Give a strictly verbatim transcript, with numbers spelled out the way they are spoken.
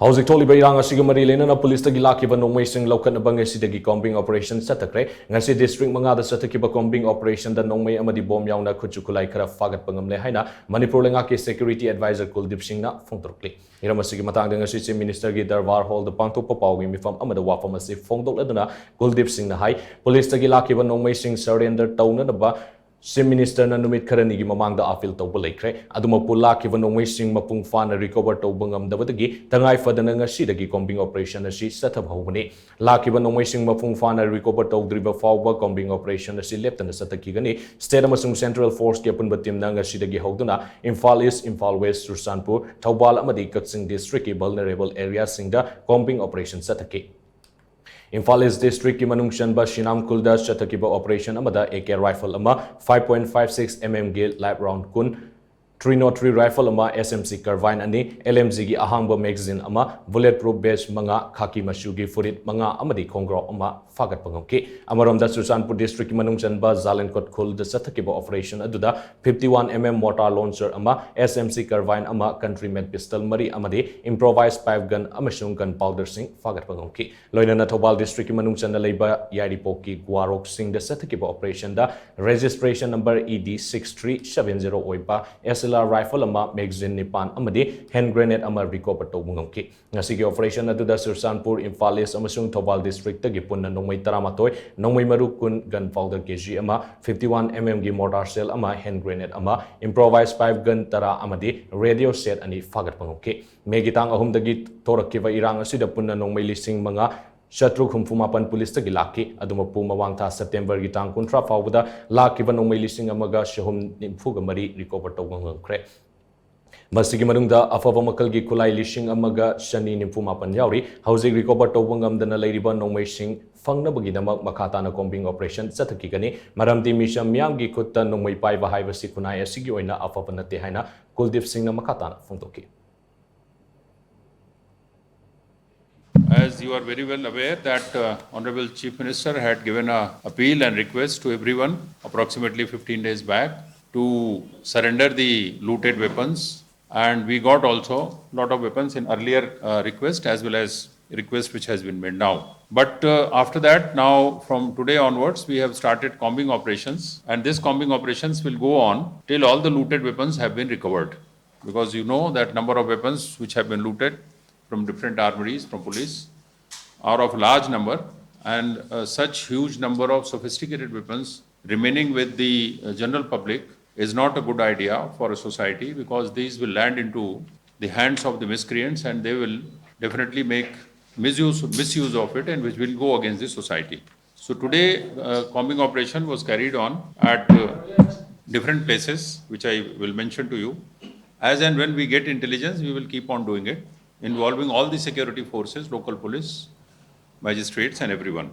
ꯍꯧꯖꯤꯛ ꯊꯣꯛꯂꯤꯕ ꯏꯔꯥꯡ ꯑꯁꯤꯒ ꯃꯔꯤ ꯂꯩꯅꯅ ꯄꯨꯂꯤꯁꯇꯒꯤ ꯂꯥꯛꯈꯤꯕ ꯅꯣꯡꯃꯩꯁꯤꯡ ꯂꯧꯈꯠꯅꯕ ꯉꯁꯤꯗꯒꯤ combing operation ꯆꯠꯊꯈ꯭ꯔꯦ꯫ ꯉꯁꯤ district ꯃꯉꯥꯗ ꯆꯠꯊꯈꯤꯕ combing operationꯗ ꯅꯣꯡꯃꯩ ꯑꯃꯗꯤ bomb ꯌꯥꯎꯅ ꯈꯨꯠꯁꯨ ꯈꯨꯠꯂꯥꯏ ꯈꯔ ꯐꯥꯒꯠꯄ ꯉꯝꯂꯦ ꯍꯥꯏꯅ ꯃꯅꯤꯄꯨꯔ ꯂꯩꯉꯥꯛꯀꯤ security advisor ꯀꯨꯜꯗꯤꯞ ꯁꯤꯡꯅ ꯐꯣꯡꯗꯣꯔꯛꯂꯤ꯫ ꯍꯤꯔꯝ ꯑꯁꯤꯒꯤ ꯃꯇꯥꯡꯗ ꯉꯁꯤ Chief Ministerꯒꯤ ꯗꯔꯕꯥꯔ ꯍꯣꯜꯗ ꯄꯥꯡꯊꯣꯛꯄ ꯄꯥꯎꯒꯤ ꯃꯤꯐꯝ ꯑꯃꯗ ꯋꯥꯐꯝ ꯑꯁꯤ ꯐꯣꯡꯗꯣꯛꯂꯗꯨꯅ ꯀꯨꯜꯗꯤꯞ ꯁꯤꯡꯅ ꯍꯥꯏ, ꯄꯨꯂꯤꯁꯇꯒꯤ ꯂꯥꯛꯈꯤꯕ ꯅꯣꯡꯃꯩꯁꯤꯡ surrender ꯇꯧꯅꯅꯕ Chief Ministerꯅ ꯅꯨꯃꯤꯠ ꯈꯔꯅꯤꯒꯤ ꯃꯃꯥꯡꯗ appeal ꯇꯧꯕ ꯂꯩꯈ꯭ꯔꯦ꯫ ꯑꯗꯨꯃꯛꯄꯨ ꯂꯥꯛꯈꯤꯕ ꯅꯣꯡꯃꯩꯁꯤꯡ ꯃꯄꯨꯡ ꯐꯥꯅ recover ꯇꯧꯕ ꯉꯝꯗꯕꯗꯒꯤ ꯇꯉꯥꯏ ꯐꯗꯅ ꯉꯁꯤꯗꯒꯤ combing operation ꯑꯁꯤ ꯆꯠꯊꯕ ꯍꯧꯕꯅꯤ꯫ ꯂꯥꯛꯈꯤꯕ ꯅꯣꯡꯃꯩꯁꯤꯡ ꯃꯄꯨꯡ ꯐꯥꯅ recover ꯇꯧꯗ꯭ꯔꯤꯕ ꯐꯥꯎꯕ combing operation ꯑꯁꯤ ꯂꯦꯞꯇꯅ ꯆꯠꯊꯈꯤꯒꯅꯤ꯫ State ꯑꯃꯁꯨꯡ Central Forceꯀꯤ ꯑꯄꯨꯟꯕ teamꯅ ꯉꯁꯤꯗꯒꯤ ꯍꯧꯗꯨꯅ ꯏꯝꯐꯥꯜ East, ꯏꯝꯐꯥꯜ West, ꯆꯨꯔꯆꯥꯟꯄꯨꯔ, ꯊꯧꯕꯥꯜ ꯑꯃꯗꯤ ꯀꯛꯆꯤꯡ districtꯀꯤ vulnerable areaꯁꯤꯡꯗ combing operation ꯆꯠꯊꯈꯤ꯫ Imphal East districtꯀꯤ ꯃꯅꯨꯡ ꯆꯟꯕ ꯁꯤꯅꯥꯝ ꯈꯨꯜꯗ ꯆꯠꯊꯈꯤꯕ operation ꯑꯃꯗ AK rifle ꯑꯃ, five point five six mmꯒꯤ live round ꯀꯨꯟ, three nought three rifle ꯑꯃ, SMC carbine ꯑꯅꯤ, LMGꯒꯤ ꯑꯍꯥꯡꯕ magazine ꯑꯃ, bullet proof vest ꯃꯉꯥ, ꯈꯥꯀꯤ ꯃꯆꯨꯒꯤ ꯐꯨꯔꯤꯠ ꯃꯉꯥ ꯑꯃꯗꯤ ꯈꯣꯡꯒ꯭ꯔꯥꯎ ꯑꯃ ꯐꯥꯒꯠꯄ ꯉꯝꯈꯤ꯫ ꯑꯃꯔꯣꯝꯗ ꯆꯨꯔꯆꯥꯟꯄꯨꯔ districtꯀꯤ ꯃꯅꯨꯡ ꯆꯟꯕ ꯖꯥꯂꯦꯟꯀꯣꯠ ꯈꯨꯜꯗ ꯆꯠꯊꯈꯤꯕ operation ꯑꯗꯨꯗ fifty one MM mortar launcher ꯑꯃ, SMC carbine ꯑꯃ, country made pistol ꯃꯔꯤ ꯑꯃꯗꯤ improvised pipe gun ꯑꯃꯁꯨꯡ gun powderꯁꯤꯡ ꯐꯥꯒꯠꯄ ꯉꯝꯈꯤ꯫ ꯂꯣꯏꯅꯅ ꯊꯧꯕꯥꯜ districtꯀꯤ ꯃꯅꯨꯡ ꯆꯟꯅ ꯂꯩꯕ ꯌꯥꯏꯔꯤꯄꯣꯛꯀꯤ ꯒ꯭ꯋꯥꯔꯣꯛꯁꯤꯡꯗ ꯆꯠꯊꯈꯤꯕ operationꯗ registration number ED six three seven zero ꯑꯣꯏꯕ SLR rifle ꯑꯃ, magazine ꯅꯤꯄꯥꯟ ꯑꯃꯗꯤ hand grenade ꯑꯃ recover ꯇꯧꯕ ꯉꯝꯈꯤ꯫ ꯉꯁꯤꯒꯤ operation ꯑꯗꯨꯗ ꯆꯨꯔꯆꯥꯟꯄꯨꯔ, ꯏꯝꯐꯥꯜ East ꯑꯃꯁꯨꯡ ꯊꯧꯕꯥꯜ districtꯇꯒꯤ ꯄꯨꯟꯅ ꯅꯣꯡꯃꯩ ꯇꯔꯥꯃꯥꯊꯣꯏ, ꯅꯣꯡꯃꯩ ꯃꯔꯨ ꯀꯨꯟ, gun powder KG ꯑꯃ, fifty one MMꯒꯤ mortar shell ꯑꯃ, hand grenade ꯑꯃ, improvised pipe gun ꯇꯔꯥ ꯑꯃꯗꯤ radio set ꯑꯅꯤ ꯐꯥꯒꯠꯄ ꯉꯝꯈꯤ꯫ ꯃꯦꯒꯤ ꯇꯥꯡ ꯑꯍꯨꯝꯗꯒꯤ ꯊꯣꯔꯛꯈꯤꯕ ꯏꯔꯥꯡ ꯑꯁꯤꯗ ꯄꯨꯟꯅ ꯅꯣꯡꯃꯩ ꯂꯤꯁꯤꯡ ꯃꯉꯥ ꯆꯥꯇ꯭ꯔꯨꯛ ꯍꯨꯝꯐꯨ ꯃꯥꯄꯟ ꯄꯨꯂꯤꯁꯇꯒꯤ ꯂꯥꯛꯈꯤ꯫ ꯑꯗꯨꯃꯛꯄꯨ, ꯃꯃꯥꯡ ꯊꯥ Septemberꯒꯤ ꯇꯥꯡ ꯀꯨꯟꯊ꯭ꯔꯥ ꯐꯥꯎꯕꯗ ꯂꯥꯛꯈꯤꯕ ꯅꯣꯡꯃꯩ ꯂꯤꯁꯤꯡ ꯑꯃꯒ ꯆꯍꯨꯝ ꯅꯤꯐꯨꯒ ꯃꯔꯤ recover ꯇꯧꯕ ꯉꯝꯈ꯭ꯔꯦ꯫ ꯃꯁꯤꯒꯤ ꯃꯅꯨꯡꯗ ꯑꯐꯕ ꯃꯈꯜꯒꯤ ꯈꯨꯠꯂꯥꯏ ꯂꯤꯁꯤꯡ ꯑꯃꯒ ꯆꯅꯤ ꯅꯤꯐꯨ ꯃꯥꯄꯟ ꯌꯥꯎꯔꯤ꯫ ꯍꯧꯖꯤꯛ recover ꯇꯧꯕ ꯉꯝꯗꯅ ꯂꯩꯔꯤꯕ ꯅꯣꯡꯃꯩꯁꯤꯡ ꯐꯪꯅꯕꯒꯤꯗꯃꯛ ꯃꯈꯥ ꯇꯥꯅ combing operation ꯆꯠꯊꯈꯤꯒꯅꯤ꯫ ꯃꯔꯝꯗꯤ ꯃꯤꯆꯝ ꯃꯤꯌꯥꯝꯒꯤ ꯈꯨꯠꯇ ꯅꯣꯡꯃꯩ ꯄꯥꯏꯕ ꯍꯥꯏꯕꯁꯤ ꯈꯨꯟꯅꯥꯏ ꯑꯁꯤꯒꯤ ꯑꯣꯏꯅ ꯑꯐꯕ ꯅꯠꯇꯦ ꯍꯥꯏꯅ ꯀꯨꯜꯗꯤꯞ ꯁꯤꯡꯅ ꯃꯈꯥ ꯇꯥꯅ ꯐꯣꯡꯗꯣꯛꯈꯤ꯫ As you are very well aware that uh, Honorable Chief Minister had given a appeal and request to everyone approximately fifteen days back to surrender the looted weapons And we got also lot of weapons in earlier uh, request as well as request which has been made now. But uh, after that, now from today onwards, we have started combing operations, and these combing operations will go on till all the looted weapons have been recovered. Because you know that number of weapons which have been looted from different armories, from police, are of large number, and uh, such huge number of sophisticated weapons remaining with the uh, general public is not a good idea for a society, because these will land into the hands of the miscreants and they will definitely make misuse, misuse of it, and which will go against the society. So today, uh, combing operation was carried on at uh, different places, which I will mention to you. As and when we get intelligence, we will keep on doing it, involving all the security forces, local police, magistrates, and everyone.